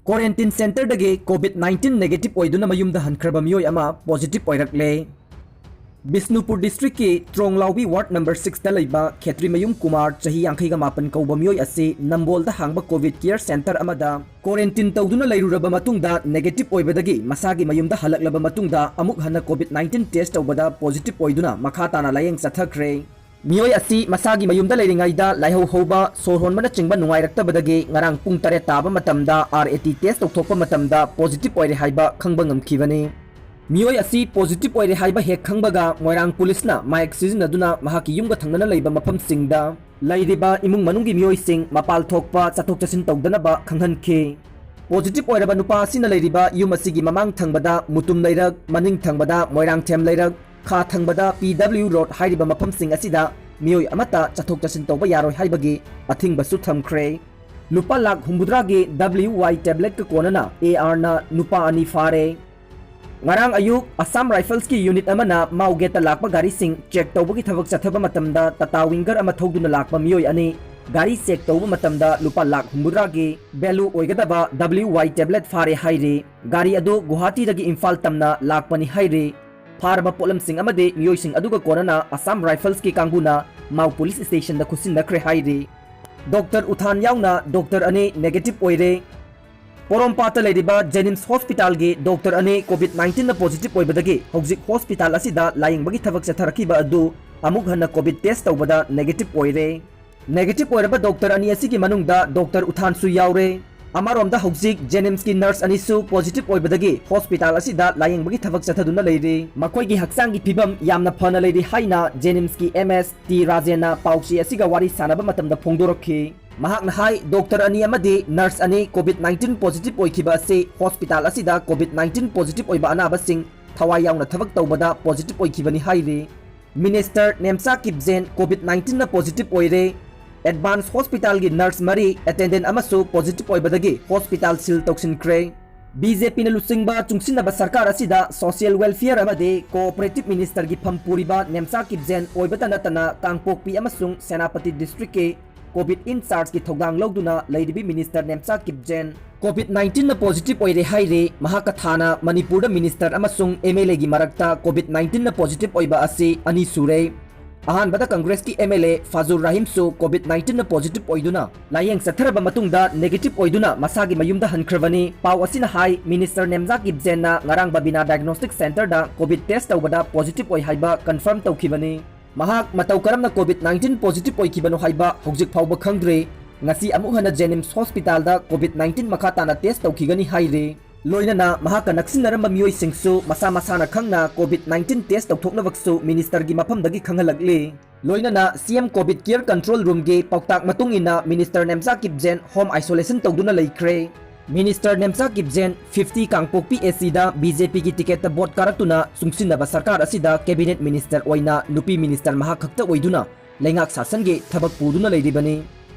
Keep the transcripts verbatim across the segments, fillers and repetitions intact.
Quarantine centreꯗꯒꯤ COVID nineteen negative ꯑꯣꯏꯗꯨꯅ ꯃꯌꯨꯝꯗ ꯍꯟꯈ꯭ꯔꯕ ꯃꯤꯑꯣꯏ ꯑꯃ positive ꯑꯣꯏꯔꯛꯂꯦ꯫ ꯕꯤꯁꯅꯨꯄꯨꯔ districtꯀꯤ ꯇ꯭ꯔꯣꯡꯂꯥꯎꯕꯤ ward number sixꯇ ꯂꯩꯕ ꯈꯦꯇ꯭ꯔꯤꯃꯌꯨꯝ ꯀꯨꯃꯥꯔ, ꯆꯍꯤ ꯌꯥꯡꯈꯩꯒ ꯃꯥꯄꯟ ꯀꯧꯕ ꯃꯤꯑꯣꯏ ꯑꯁꯤ ꯅꯝꯕꯣꯜꯗ ꯍꯥꯡꯕ COVID care centre ꯑꯃꯗ quarantine ꯇꯧꯗꯨꯅ ꯂꯩꯔꯨꯔꯕ ꯃꯇꯨꯡꯗ negative ꯑꯣꯏꯕꯗꯒꯤ ꯃꯁꯥꯒꯤ ꯃꯌꯨꯝꯗ ꯍꯜꯂꯛꯂꯕ ꯃꯇꯨꯡꯗ ꯑꯃꯨꯛ ꯍꯟꯅ COVID nineteen test ꯇꯧꯕꯗ positive ꯑꯣꯏꯗꯨꯅ ꯃꯈꯥ ꯇꯥꯅ ꯂꯥꯌꯦꯡ ꯆꯠꯊꯈ꯭ꯔꯦ꯫ ꯃꯤꯑꯣꯏ ꯑꯁꯤ ꯃꯁꯥꯒꯤ ꯃꯌꯨꯝꯗ ꯂꯩꯔꯤꯉꯩꯗ ꯂꯥꯏꯍꯧ ꯍꯧꯕ, ꯁꯣꯔ ꯍꯣꯟꯕꯅꯆꯤꯡꯕ ꯅꯨꯡꯉꯥꯏꯔꯛꯇꯕꯗꯒꯤ ꯉꯔꯥꯡ ꯄꯨꯡ ꯇꯔꯦꯠ ꯇꯥꯕ ꯃꯇꯝꯗ RAT test ꯇꯧꯊꯣꯛꯄ ꯃꯇꯝꯗ positive ꯑꯣꯏꯔꯦ ꯍꯥꯏꯕ ꯈꯪꯕ ꯉꯝꯈꯤꯕꯅꯤ꯫ ꯃꯤꯑꯣꯏ ꯑꯁꯤ positive ꯑꯣꯏꯔꯦ ꯍꯥꯏꯕ ꯍꯦꯛ ꯈꯪꯕꯒ ꯃꯣꯏꯔꯥꯡ ꯄꯨꯂꯤꯁꯅ ꯃꯥꯏꯛ ꯁꯤꯖꯤꯟꯅꯗꯨꯅ ꯃꯍꯥꯛꯀꯤ ꯌꯨꯝꯒ ꯊꯪꯅꯅ ꯂꯩꯕ ꯃꯐꯝꯁꯤꯡꯗ ꯂꯩꯔꯤꯕ ꯏꯃꯨꯡ ꯃꯅꯨꯡꯒꯤ ꯃꯤꯑꯣꯏꯁꯤꯡ ꯃꯄꯥꯜ ꯊꯣꯛꯄ, ꯆꯠꯊꯣꯛ ꯆꯠꯁꯤꯟ ꯇꯧꯗꯅꯕ ꯈꯪꯍꯟꯈꯤ꯫ Positive ꯑꯣꯏꯔꯕ ꯅꯨꯄꯥ ꯑꯁꯤꯅ ꯂꯩꯔꯤꯕ ꯌꯨꯝ ꯑꯁꯤꯒꯤ ꯃꯃꯥꯡ ꯊꯪꯕꯗ ꯃꯨꯇꯨꯝ ꯂꯩꯔꯛ, ꯃꯅꯤꯡ ꯊꯪꯕꯗ ꯃꯣꯏꯔꯥꯡꯊꯦꯝ ꯂꯩꯔꯛ, ꯈꯥ ꯊꯪꯕꯗ PW Road ꯍꯥꯏꯔꯤꯕ ꯃꯐꯝꯁꯤꯡ ꯑꯁꯤꯗ ꯃꯤꯑꯣꯏ ꯑꯃꯠꯇ ꯆꯠꯊꯣꯛ ꯆꯠꯁꯤꯟ ꯇꯧꯕ ꯌꯥꯔꯣꯏ ꯍꯥꯏꯕꯒꯤ ꯑꯊꯤꯡꯕꯁꯨ ꯊꯝꯈ꯭ꯔꯦ꯫ ꯂꯨꯄꯥ ꯂꯥꯈ ꯍꯨꯝꯐꯨꯇꯔꯥꯒꯤ WY tabletꯀ ꯀꯣꯟꯅꯅ ARꯅ ꯅꯨꯄꯥ ꯑꯅꯤ ꯐꯥꯔꯦ꯫ ꯉꯔꯥꯡ ꯑꯌꯨꯛ Assam Riflesꯀꯤ unit ꯑꯃꯅ ꯃꯥꯎꯒꯦꯠꯇ ꯂꯥꯛꯄ ꯒꯥꯔꯤꯁꯤꯡ check ꯇꯧꯕꯒꯤ ꯊꯕꯛ ꯆꯠꯊꯕ ꯃꯇꯝꯗ Tata Winger ꯑꯃ ꯊꯧꯗꯨꯅ ꯂꯥꯛꯄ ꯃꯤꯑꯣꯏ ꯑꯅꯤ ꯒꯥꯔꯤ check ꯇꯧꯕ ꯃꯇꯝꯗ ꯂꯨꯄꯥ ꯂꯥꯈ ꯍꯨꯝꯐꯨꯇꯔꯥꯒꯤ value ꯑꯣꯏꯒꯗꯕ WY tablet ꯐꯥꯔꯦ ꯍꯥꯏꯔꯤ꯫ ꯒꯥꯔꯤ ꯑꯗꯨ ꯒꯨꯋꯥꯍꯥꯇꯤꯗꯒꯤ ꯏꯝꯐꯥꯜ ꯇꯝꯅ ꯂꯥꯛꯄꯅꯤ ꯍꯥꯏꯔꯤ꯫ ꯐꯥꯔꯕ ꯄꯣꯠꯂꯝꯁꯤꯡ ꯑꯃꯗꯤ ꯃꯤꯑꯣꯏꯁꯤꯡ ꯑꯗꯨꯒ ꯀꯣꯟꯅꯅ Assam Riflesꯀꯤ ꯀꯥꯡꯕꯨꯅ ꯃꯥꯎ police stationꯗ ꯈꯨꯠꯁꯤꯟꯅꯈ꯭ꯔꯦ ꯍꯥꯏꯔꯤ꯫ Doctor ꯎꯊꯥꯟ ꯌꯥꯎꯅ doctor ꯑꯅꯤ negative ꯑꯣꯏꯔꯦ꯫ ꯄꯣꯔꯣꯝꯄꯥꯠꯇ ꯂꯩꯔꯤꯕ JNIMS hospitalꯒꯤ doctor ꯑꯅꯤ COVID nineteenꯅ positive ꯑꯣꯏꯕꯗꯒꯤ ꯍꯧꯖꯤꯛ hospital ꯑꯁꯤꯗ ꯂꯥꯌꯦꯡꯕꯒꯤ ꯊꯕꯛ ꯆꯠꯊꯔꯛꯈꯤꯕ ꯑꯗꯨ ꯑꯃꯨꯛ ꯍꯟꯅ COVID test ꯇꯧꯕꯗ negative ꯑꯣꯏꯔꯦ꯫ Negative ꯑꯣꯏꯔꯕ doctor ꯑꯅꯤ ꯑꯁꯤꯒꯤ ꯃꯅꯨꯡꯗ doctor ꯎꯊꯥꯟꯁꯨ ꯌꯥꯎꯔꯦ꯫ ꯑꯃꯔꯣꯝꯗ ꯍꯧꯖꯤꯛ JNIMSꯀꯤ nurse ꯑꯅꯤꯁꯨ positive ꯑꯣꯏꯕꯗꯒꯤ hospital ꯑꯁꯤꯗ ꯂꯥꯌꯦꯡꯕꯒꯤ ꯊꯕꯛ ꯆꯠꯊꯗꯨꯅ ꯂꯩꯔꯤ꯫ ꯃꯈꯣꯏꯒꯤ ꯍꯛꯆꯥꯡꯒꯤ ꯐꯤꯕꯝ ꯌꯥꯝꯅ ꯐꯅ ꯂꯩꯔꯤ ꯍꯥꯏꯅ JNIMSꯀꯤ MS ꯇꯤ ꯔꯥꯖꯦꯟꯅ ꯄꯥꯎꯆꯦ ꯑꯁꯤꯒ ꯋꯥꯔꯤ ꯁꯥꯟꯅꯕ ꯃꯇꯝꯗ ꯐꯣꯡꯗꯣꯔꯛꯈꯤ꯫ ꯃꯍꯥꯛꯅ ꯍꯥꯏ, doctor ꯑꯅꯤ ꯑꯃꯗꯤ nurse ꯑꯅꯤ COVID nineteen positive ꯑꯣꯏꯈꯤꯕ ꯑꯁꯤ hospital ꯑꯁꯤꯗ COVID nineteen positive ꯑꯣꯏꯕ ꯑꯅꯥꯕꯁꯤꯡ ꯊꯋꯥꯏ ꯌꯥꯎꯅ ꯊꯕꯛ ꯇꯧꯕꯗ positive ꯑꯣꯏꯈꯤꯕꯅꯤ ꯍꯥꯏꯔꯤ꯫ Minister ꯅꯦꯝꯆꯥ ꯀꯤꯞꯖꯦꯟ COVID nineteenꯅ positive ꯑꯣꯏꯔꯦ꯫ Advance hospitalꯒꯤ nurse ꯃꯔꯤ, attendant ꯑꯃꯁꯨ positive ꯑꯣꯏꯕꯗꯒꯤ hospital seal ꯇꯧꯁꯤꯟꯈ꯭ꯔꯦ꯫ BJPꯅ ꯂꯨꯆꯤꯡꯕ ꯆꯨꯡꯁꯤꯟꯅꯕ ꯁꯔꯀꯥꯔ ꯑꯁꯤꯗ social welfare ꯑꯃꯗꯤ cooperative ministerꯒꯤ ꯐꯝ ꯄꯨꯔꯤꯕ ꯅꯦꯝꯆꯥ ꯀꯤꯞꯖꯦꯟ ꯑꯣꯏꯕꯇ ꯅꯠꯇꯅ ꯀꯥꯡꯄꯣꯛꯄꯤ ꯑꯃꯁꯨꯡ ꯁꯦꯅꯥꯄꯇꯤ districtꯀꯤ COVID in charge ꯀꯤ ꯊꯧꯗꯥꯡ ꯂꯧꯗꯨꯅ ꯂꯩꯔꯤꯕꯤ Minister ꯅꯦꯝꯆꯥ ꯀꯤꯞꯖꯦꯟ COVID nineteen ꯅ positive ꯑꯣꯏꯔꯦ ꯍꯥꯏꯔꯦ꯫ ꯃꯍꯥꯛꯀ ꯊꯥꯅ ꯃꯅꯤꯄꯨꯔꯗ Minister ꯑꯃꯁꯨꯡ MLA ꯒꯤ ꯃꯔꯛꯇ COVID nineteen ꯅ positive ꯑꯣꯏꯕ ꯑꯁꯤ ꯑꯅꯤ ꯁꯨꯔꯦ꯫ ꯑꯍꯥꯟꯕꯗ Congress ꯀꯤ MLA ꯐꯥꯖꯨꯔ ꯔꯥꯍꯤꯝꯁꯨ COVID nineteen ꯅ positive ꯑꯣꯏꯗꯨꯅ ꯂꯥꯌꯦꯡ ꯆꯠꯊꯔꯕ ꯃꯇꯨꯡꯗ negative ꯑꯣꯏꯗꯨꯅ ꯃꯁꯥꯒꯤ ꯃꯌꯨꯝꯗ ꯍꯟꯈ꯭ꯔꯕꯅꯤ꯫ ꯄꯥꯎ ꯑꯁꯤꯅ ꯍꯥꯏ, Minister ꯅꯦꯝꯆꯥ ꯀꯤꯞꯖꯦꯟꯅ ꯉꯔꯥꯡ ꯕꯕꯤꯅꯥ Diagnostic Centre ꯗ COVID test ꯇꯧꯕꯗ positive ꯑꯣꯏ ꯍꯥꯏꯕ confirm ꯇꯧꯈꯤꯕꯅꯤ꯫ ꯃꯍꯥꯛ ꯃꯇꯧ ꯀꯔꯝꯅ COVID nineteen positive ꯑꯣꯏꯈꯤꯕꯅꯣ ꯍꯥꯏꯕ ꯍꯧꯖꯤꯛ ꯐꯥꯎꯕ ꯈꯪꯗ꯭ꯔꯤ꯫ ꯉꯁꯤ ꯑꯃꯨꯛ ꯍꯟꯅ JNIMS Hospital ꯗ COVID nineteen ꯃꯈꯥ ꯇꯥꯅ test ꯇꯧꯈꯤꯒꯅꯤ ꯍꯥꯏꯔꯤ꯫ ꯂꯣꯏꯅꯅ ꯃꯍꯥꯛꯀ ꯅꯛꯁꯤꯟꯅꯔꯝꯕ ꯃꯤꯑꯣꯏꯁꯤꯡꯁꯨ ꯃꯁꯥ ꯃꯁꯥꯅ ꯈꯪꯅ COVID nineteen test ꯇꯧꯊꯣꯛꯅꯕꯁꯨ Minister ꯒꯤ ꯃꯐꯝꯗꯒꯤ ꯈꯪꯍꯜꯂꯛꯂꯤ꯫ ꯂꯣꯏꯅꯅ CM COVID Care Control Room ꯒꯤ ꯄꯥꯎꯇꯥꯛ ꯃꯇꯨꯡ ꯏꯟꯅ Minister ꯅꯦꯝꯆꯥ ꯀꯤꯞꯖꯦꯟ home isolation ꯇꯧꯗꯨꯅ ꯂꯩꯈ꯭ꯔꯦ꯫ Minister ꯅꯦꯝꯆꯥ ꯀꯤꯞꯖꯦꯟ fifty ꯀꯥꯡꯄꯣꯛꯄꯤ AC ꯗ BJP ꯒꯤ ticket ꯇ vote ꯀꯥꯔꯛꯇꯨꯅ ꯆꯨꯡꯁꯤꯟꯅꯕ ꯁꯔꯀꯥꯔ ꯑꯁꯤꯗ cabinet minister ꯑꯣꯏꯅ ꯅꯨꯄꯤ minister ꯃꯍꯥꯛ ꯈꯛꯇ ꯑꯣꯏꯗꯨꯅ ꯂꯩꯉꯥꯛ ꯁꯥꯁꯟꯒꯤ ꯊꯕꯛ ꯄꯨꯗꯨꯅ ꯂꯩꯔꯤꯕꯅꯤ꯫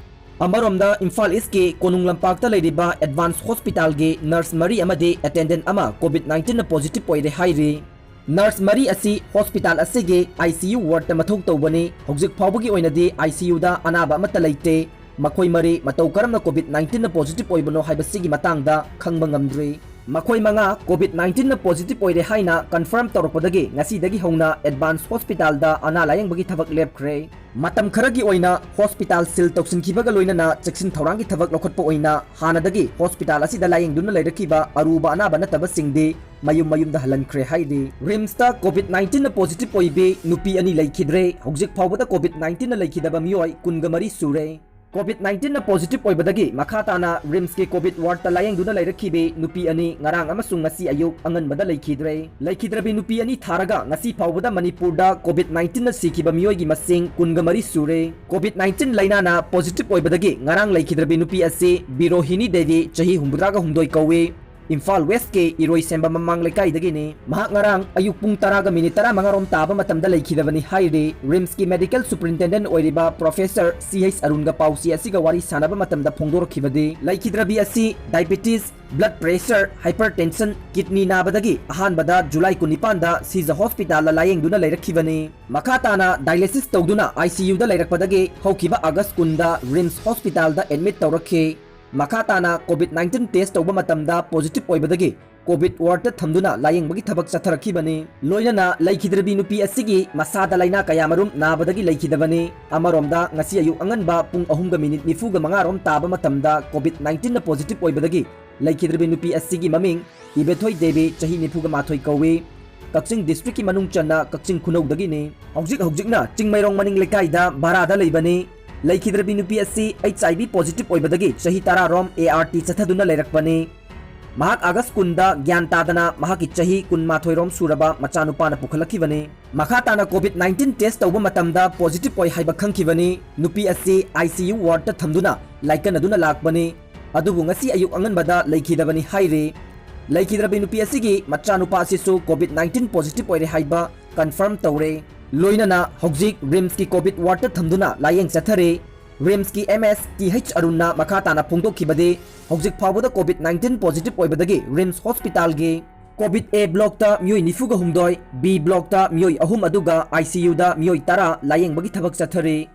ꯑꯃꯔꯣꯝꯗ ꯏꯝꯐꯥꯜ East ꯀꯤ ꯀꯣꯅꯨꯡ ꯂꯝꯄꯥꯛꯇ ꯂꯩꯔꯤꯕ Advance Hospital ꯒꯤ nurse ꯃꯔꯤ ꯑꯃꯗꯤ attendant ꯑꯃ COVID nineteen ꯅ positive ꯑꯣꯏꯔꯦ ꯍꯥꯏꯔꯤ꯫ Nurse ꯃꯔꯤ ꯑꯁꯤ hospital ꯑꯁꯤꯒꯤ ICU ward ꯇ ꯃꯊꯧ ꯇꯧꯕꯅꯤ꯫ ꯍꯧꯖꯤꯛ ꯐꯥꯎꯕꯒꯤ ꯑꯣꯏꯅꯗꯤ ICU ꯗ ꯑꯅꯥꯕ ꯑꯃꯠꯇ ꯂꯩꯇꯦ꯫ ꯃꯈꯣꯏ ꯃꯔꯤ ꯃꯇꯧ ꯀꯔꯝꯅ COVID nineteen ꯅ positive ꯑꯣꯏꯕꯅꯣ ꯍꯥꯏꯕꯁꯤꯒꯤ ꯃꯇꯥꯡꯗ ꯈꯪꯕ ꯉꯝꯗ꯭ꯔꯤ꯫ ꯃꯈꯣꯏ ꯃꯉꯥ COVID nineteen ꯅ positive ꯑꯣꯏꯔꯦ ꯍꯥꯏꯅ confirm ꯇꯧꯔꯛꯄꯗꯒꯤ ꯉꯁꯤꯗꯒꯤ ꯍꯧꯅ Advance Hospital ꯗ ꯑꯅꯥ ꯂꯥꯌꯦꯡꯕꯒꯤ ꯊꯕꯛ ꯂꯦꯞꯈ꯭ꯔꯦ꯫ ꯃꯇꯝ ꯈꯔꯒꯤ ꯑꯣꯏꯅ hospital seal ꯇꯧꯁꯤꯟꯈꯤꯕꯒ ꯂꯣꯏꯅꯅ ꯆꯦꯛꯁꯤꯟ ꯊꯧꯔꯥꯡꯒꯤ ꯊꯕꯛ ꯂꯧꯈꯠꯄ ꯑꯣꯏꯅ ꯍꯥꯟꯅꯗꯒꯤ hospital ꯑꯁꯤꯗ ꯂꯥꯌꯦꯡꯗꯨꯅ ꯂꯩꯔꯛꯈꯤꯕ ꯑꯔꯨꯕ ꯑꯅꯥꯕ ꯅꯠꯇꯕꯁꯤꯡꯗꯤ ꯃꯌꯨꯝ ꯃꯌꯨꯝꯗ ꯍꯜꯍꯟꯈ꯭ꯔꯦ ꯍꯥꯏꯔꯤ꯫ RIMS ꯇ COVID nineteen ꯅ positive ꯑꯣꯏꯕꯤ ꯅꯨꯄꯤ ꯑꯅꯤ ꯂꯩꯈꯤꯗ꯭ꯔꯦ꯫ ꯍꯧꯖꯤꯛ ꯐꯥꯎꯕꯗ COVID nineteen ꯅ ꯂꯩꯈꯤꯗꯕ ꯃꯤꯑꯣꯏ ꯀꯨꯟꯒ ꯃꯔꯤ ꯁꯨꯔꯦ꯫ COVID nineteen ꯅ positive ꯑꯣꯏꯕꯗꯒꯤ ꯃꯈꯥ ꯇꯥꯅ RIMS ꯀꯤ COVID ward ꯇ ꯂꯥꯌꯦꯡꯗꯨꯅ ꯂꯩꯔꯛꯈꯤꯕꯤ ꯅꯨꯄꯤ ꯑꯅꯤ ꯉꯔꯥꯡ ꯑꯃꯁꯨꯡ ꯉꯁꯤ ꯑꯌꯨꯛ ꯑꯉꯟꯕꯗ ꯂꯩꯈꯤꯗ꯭ꯔꯦ꯫ ꯂꯩꯈꯤꯗ꯭ꯔꯕꯤ ꯅꯨꯄꯤ ꯑꯅꯤ ꯊꯥꯔꯒ ꯉꯁꯤ ꯐꯥꯎꯕꯗ ꯃꯅꯤꯄꯨꯔꯗ COVID nineteen ꯅ ꯁꯤꯈꯤꯕ ꯃꯤꯑꯣꯏꯒꯤ ꯃꯁꯤꯡ ꯀꯨꯟꯒ ꯃꯔꯤ ꯁꯨꯔꯦ꯫ COVID nineteen ꯂꯥꯏꯅꯥꯅ positive ꯑꯣꯏꯕꯗꯒꯤ ꯉꯔꯥꯡ ꯂꯩꯈꯤꯗ꯭ꯔꯕꯤ ꯅꯨꯄꯤ ꯑꯁꯤ ꯕꯤꯔꯣꯍꯤꯅꯤ ꯗꯦꯕꯤ, ꯆꯍꯤ ꯍꯨꯝꯐꯨꯇꯔꯥꯒ ꯍꯨꯝꯗꯣꯏ ꯀꯧꯏ꯫ ꯏꯝꯐꯥꯜ ꯋꯦꯁꯀꯤ ꯏꯔꯣꯏꯁꯦꯝꯕ ꯃꯃꯥꯡ ꯂꯩꯀꯥꯏꯗꯒꯤꯅꯤ꯫ ꯃꯍꯥꯛ ꯉꯔꯥꯡ ꯑꯌꯨꯛ ꯄꯨꯡ ꯇꯔꯥꯒ ꯃꯤꯅꯤꯠ ꯇꯔꯥꯃꯉꯥ ꯔꯣꯝ ꯇꯥꯕ ꯃꯇꯝꯗ ꯂꯩꯈꯤꯗꯕꯅꯤ ꯍꯥꯏꯔꯤ꯫ ꯔꯤꯝꯁꯀꯤ ꯃꯦꯗꯤꯀꯦꯜ ꯁꯨꯄꯔꯤꯟꯇꯦꯟꯗꯦꯟ ꯑꯣꯏꯔꯤꯕ ꯄ꯭ꯔꯣꯐꯦꯁꯔ ꯁꯤ ꯑꯩꯆ ꯑꯔꯨꯟꯒ ꯄꯥꯎꯆꯦ ꯑꯁꯤꯒ ꯋꯥꯔꯤ ꯁꯥꯟꯅꯕ ꯃꯇꯝꯗ ꯐꯣꯡꯗꯣꯔꯛꯈꯤꯕꯗꯤ, ꯂꯩꯈꯤꯗ꯭ꯔꯕꯤ ꯑꯁꯤ diabetes, blood pressure, hypertension, kidney ꯅꯥꯕꯗꯒꯤ ꯑꯍꯥꯟꯕꯗ ꯖꯨꯂꯥꯏ ꯀꯨꯟꯅꯤꯄꯥꯟꯗ ꯁꯤꯖ ꯍꯣꯁꯄꯤꯇꯥꯜꯗ ꯂꯥꯌꯦꯡꯗꯨꯅ ꯂꯩꯔꯛꯈꯤꯕꯅꯤ꯫ ꯃꯈꯥ ꯇꯥꯅ dialysis ꯇꯧꯗꯨꯅ ICUꯗ ꯂꯩꯔꯛꯄꯗꯒꯤ ꯍꯧꯈꯤꯕ ꯑꯥꯒꯁ ꯀꯨꯟꯗ ꯔꯤꯝꯁ ꯍꯣꯁꯄꯤꯇꯥꯜꯗ admit ꯇꯧꯔꯛꯈꯤ꯫ ꯃꯈꯥ ꯇꯥꯅ COVID nineteen test ꯇꯧꯕ ꯃꯇꯝꯗ positive ꯑꯣꯏꯕꯗꯒꯤ COVID wardꯇ ꯊꯝꯗꯨꯅ ꯂꯥꯌꯦꯡꯕꯒꯤ ꯊꯕꯛ ꯆꯠꯊꯔꯛꯈꯤꯕꯅꯤ꯫ ꯂꯣꯏꯅꯅ ꯂꯩꯈꯤꯗ꯭ꯔꯕꯤ ꯅꯨꯄꯤ ꯑꯁꯤꯒꯤ ꯃꯁꯥꯗ ꯂꯥꯏꯅꯥ ꯀꯌꯥꯃꯔꯨꯝ ꯅꯥꯕꯗꯒꯤ ꯂꯩꯈꯤꯗꯕꯅꯤ꯫ ꯑꯃꯔꯣꯝꯗ ꯉꯁꯤ ꯑꯌꯨꯛ ꯑꯉꯟꯕ ꯄꯨꯡ ꯑꯍꯨꯝꯒ ꯃꯤꯅꯤꯠ ꯅꯤꯐꯨꯒ ꯃꯉꯥ ꯔꯣꯝ ꯇꯥꯕ ꯃꯇꯝꯗ COVID nineteen positive ꯑꯣꯏꯕꯗꯒꯤ ꯂꯩꯈꯤꯗ꯭ꯔꯕꯤ ꯅꯨꯄꯤ ꯑꯁꯤꯒꯤ ꯃꯃꯤꯡ ꯏꯕꯦꯊꯣꯏ ꯗꯦꯕꯤ, ꯆꯍꯤ ꯅꯤꯐꯨꯒ ꯃꯥꯊꯣꯏ ꯀꯧꯏ꯫ ꯀꯛꯆꯤꯡ districtꯀꯤ ꯃꯅꯨꯡ ꯆꯟꯅ ꯀꯛꯆꯤꯡ ꯈꯨꯅꯧꯗꯒꯤꯅꯤ꯫ ꯍꯧꯖꯤꯛ ꯍꯧꯖꯤꯛꯅ ꯆꯤꯡꯃꯩꯔꯣꯡ ꯃꯅꯤꯡ ꯂꯩꯀꯥꯏꯗ ꯚꯔꯥꯗ ꯂꯩꯕꯅꯤ꯫ ꯂꯩꯈꯤꯗ꯭ꯔꯕꯤ ꯅꯨꯄꯤ ꯑꯁꯤ HIV positive ꯑꯣꯏꯕꯗꯒꯤ ꯆꯍꯤ ꯇꯔꯥ ꯔꯣꯝ ART ꯆꯠꯊꯗꯨꯅ ꯂꯩꯔꯛꯄꯅꯤ꯫ ꯃꯍꯥꯛ ꯑꯥꯒꯁ ꯀꯨꯟꯗ ꯒ꯭ꯌꯥꯟ ꯇꯥꯗꯅ ꯃꯍꯥꯛꯀꯤ ꯆꯍꯤ ꯀꯨꯟꯃꯥꯊꯣꯏ ꯔꯣꯝ ꯁꯨꯔꯕ ꯃꯆꯥꯅꯨꯄꯥꯅ ꯄꯨꯈꯠꯂꯛꯈꯤꯕꯅꯤ꯫ ꯃꯈꯥ ꯇꯥꯅ COVID nineteen test ꯇꯧꯕ ꯃꯇꯝꯗ positive ꯑꯣꯏ ꯍꯥꯏꯕ ꯈꯪꯈꯤꯕꯅꯤ꯫ ꯅꯨꯄꯤ ꯑꯁꯤ ICU wardꯇ ꯊꯝꯗꯨꯅ ꯂꯥꯏꯀꯠꯅꯗꯨꯅ ꯂꯥꯛꯄꯅꯤ꯫ ꯑꯗꯨꯕꯨ ꯉꯁꯤ ꯑꯌꯨꯛ ꯑꯉꯟꯕꯗ ꯂꯩꯈꯤꯗꯕꯅꯤ ꯍꯥꯏꯔꯤ꯫ ꯂꯩꯈꯤꯗ꯭ꯔꯕꯤ ꯅꯨꯄꯤ ꯑꯁꯤꯒꯤ ꯃꯆꯥꯅꯨꯄꯥ ꯑꯁꯤꯁꯨ COVID nineteen positive ꯑꯣꯏꯔꯦ ꯍꯥꯏꯕ confirm ꯇꯧꯔꯦ꯫ ꯂꯣꯏꯅꯅ ꯍꯧꯖꯤꯛ ꯔꯤꯝꯁꯀꯤ COVID wardꯇ ꯊꯝꯗꯨꯅ ꯂꯥꯌꯦꯡ ꯆꯠꯊꯔꯤ꯫ ꯔꯤꯝꯁꯀꯤ MS ꯇꯤ ꯑꯩꯆ ꯑꯔꯨꯟꯅ ꯃꯈꯥ ꯇꯥꯅ ꯐꯣꯡꯗꯣꯛꯈꯤꯕꯗꯤ, ꯍꯧꯖꯤꯛ ꯐꯥꯎꯕꯗ COVID nineteen positive ꯑꯣꯏꯕꯗꯒꯤ ꯔꯤꯝꯁ ꯍꯣꯁꯄꯤꯇꯥꯜꯒꯤ COVID A blockꯇ ꯃꯤꯑꯣꯏ ꯅꯤꯐꯨꯒ ꯍꯨꯝꯗꯣꯏ, B blockꯇ ꯃꯤꯑꯣꯏ ꯑꯍꯨꯝ ꯑꯗꯨꯒ ICUꯗ ꯃꯤꯑꯣꯏ ꯇꯔꯥ ꯂꯥꯌꯦꯡꯕꯒꯤ ꯊꯕꯛ ꯆꯠꯊꯔꯤ꯫